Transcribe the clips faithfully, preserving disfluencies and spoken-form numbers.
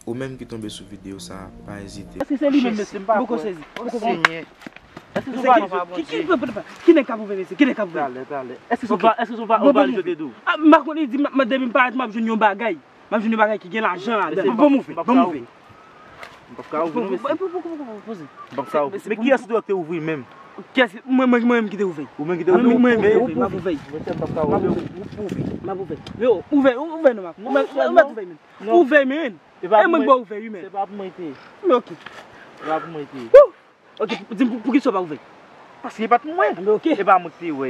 Ou menm ki tonbe sou videyo sa, pa ezite. Èske se li menm, mesye? M poko sezi. M poko konprann. Èske se ou pa, ki, ki, ki, ki nèg k ap ouvè, mesye? Ki nèg k ap ouvè? Talè, talè. Èske se ou pa, èske se ou pa, ou pa vle jete dou? Ah, m pa konn, li di, m, m, depi m parèt, m ap jwenn yon bagay. M ap jwenn yon bagay ki gen lajan ladan. Bon, bon, ouvè, bon, ouvè. M p ap ka ouvri non, mesye. Poze. M p ap ka ouvri. Men kiyès ou te ouvri menm? Kiyès? Mwen, mwen, mwen menm ki te ouvè. Ou menm ki te ouvè? Mwen menm ki te ouvè. M ap ouvè. Mwen, m p ap ka ouvri. M ap ouvè. M ap ouvè. Men ouvè, ouvè non, m ap, m ap ouvè, men. Ouvè, men. E pa pou mwen. E mwen k ba w ouvè, wi, men. Se pa pou mwen te. Men oke. Se pa pou mwen te. Ok, di m pou, poukisa w pa ouvè? Paske e pa t mwen. Anben, ok. E pa mwen ki te wè.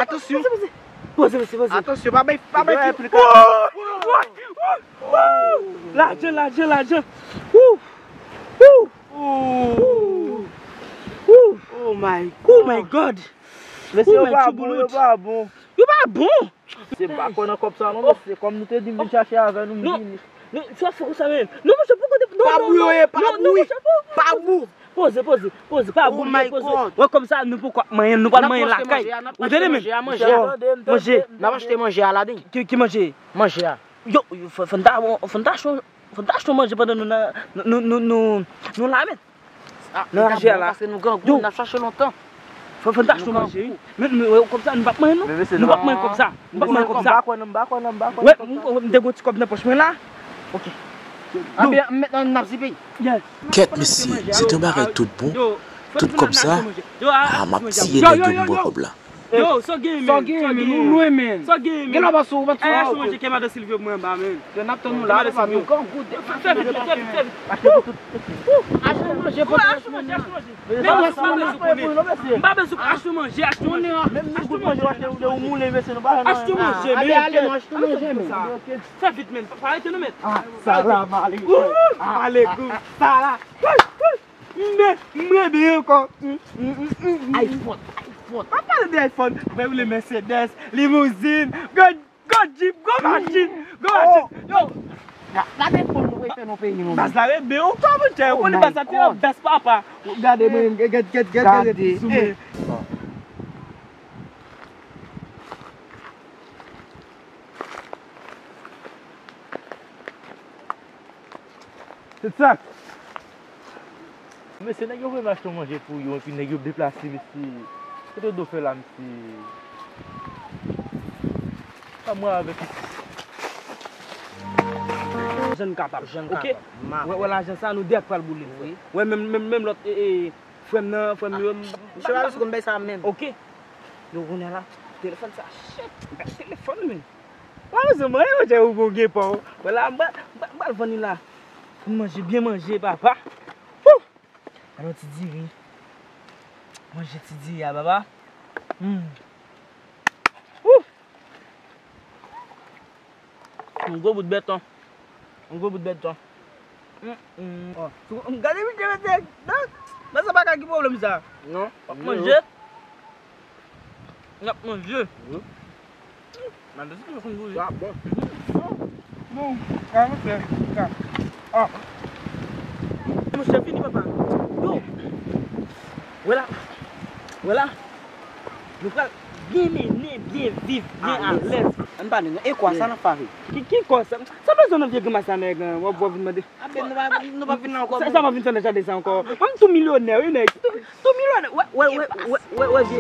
Atansyon. Poze, poze. Poze, mesye, poze. Atansyon, pa bay, pa bay. Lajan, lajan, lajan. Woo! Woo! Oh my God. Oh my God. Mesye, yo pa bon, yo pa bon. Yo pa bon. Se pa kwè nan kòb sa non, mesye. Kòm nou te di m vin chache avè nou, m vini. Non, non, sa fè konsa menm. Non, monchè, poko de, non, non, non, non, monchè, poko. Pa bou. Poze, poze, poze, pa bou, poze. Wè kòb sa, nou poko ap manyen, nou pral manyen lakay. Ou tande, men? Manje. Manje. N ap achte manje a ladan. Ki, ki manje? Manje a. Yo, yo, fò, fò n ta, fò n ta achte, fò n ta achte manje pandan nou nan, nou, nou, nou, nou la, men. Nan raje a la. Paske nou grangou, n ap chache lontan. Fò, fò n ta achte manje, wi. Men, men, wè, kòb sa, nou p ap manyen, non. Nou p ap manyen kòb sa. Nou p ap manyen kòb sa. M pa kwè, non, m pa kwè, non, m pa kwè. Wè, m, m te gen yon ti kòb nan pòch mwen la. Ok. Anben, mentnan, n ap zipe. Kèt, mesye, se te yon bagay tout bon. Tout kòb sa, ah, m ap tiye nèg yo pou m pran kòb la. Yo, sa w genyen, men? Sa w genyen, men? Ou lwen, men. Sa w genyen, men? Gen lòt pase ou, pase ou. Achte manje, kè madan Silvyo mwen anba, men. Yo, n ap tann ou la, papa, nou grangou. Fè vit, fè vit, fè vit. Achte manje, achte manje, achte manje. Men mwen, sa mwen bezwen konnen. M pa bezwen achte manje, achte manje. Menm nou gout manje, achte manje, ou moulen, mesye, nou pa nan. Achte manje, men. Ale, ale, nou achte manje, men. Fè vit, men. Pa rete, non, men. Ah, salam aleykum. Aleykum salam. Men, m renmen ankò. Mm, mm, mm, mm, mm. iPhone, iPhone. Pa pale de iPhone. Mwen vle Mercedes, limouzin, gwo, gwo Jeep, gwo machin, gwo machin. Yo. Gade iPhone nou fè nan peyi nou. Baz la renmen ankò, monchè. Ou konnen baz la te an bèz, papa. Gade mwen, gade, gade, gade ti sou mwen. Se sa. Mesye, nèg yo voye m achte yon manje pou yo, epi nèg yo deplase, mesye. Kote do fè la, mesye? Pa mwen avèk. Jan n kapab, jan n kapab. Ok? Wè, wè lajan sa, nou dèyè pral boule. Wi. Wè, menm, menm, menm lòt, e, e, frè m nan, frè m yo. Misye pa bezwen konn bay sa menm. Ok. Yo konnen la, telefòn sa, shit, m pèdi telefòn, men. Wè, se mwen, yo, tchè, ou bon gen pa w. Wè la, m pral, m pral, m pral vann li la. Pou n manje, byen manje, papa. Woo! Alò, ti diri. Manje ti diri a, papa. Hmm. Woo! Yon gwo bout bèton. Yon gwo bout bèton. Mm, mm. Oh. Gade misye, mesye. Non, nan sa pa ka ki pwoblèm sa. Non. W ap manje. N ap manje. Wi. Mande si yo konn bouje. Sa bon. Bon, ka mwen fè. Ka. Ah. Monchè, fini, papa. Yo. Wè la. Wè la. Nou pral byen mennen, byen viv, byen alèz. Ann pale non. E kwa sa nan fare? Ki, ki kwa sa? Sa bezwen nan vye grimas la, nèg, w ap, w ap vin mande. Ape nou pa, nou pa vin la ankò. Sa, sa pa vin fè nan jaden sa ankò. Mwen tou milyonè, wi, nèg. Tou, tou milyonè. Wè, wè, wè, wè, wè, wè, vye.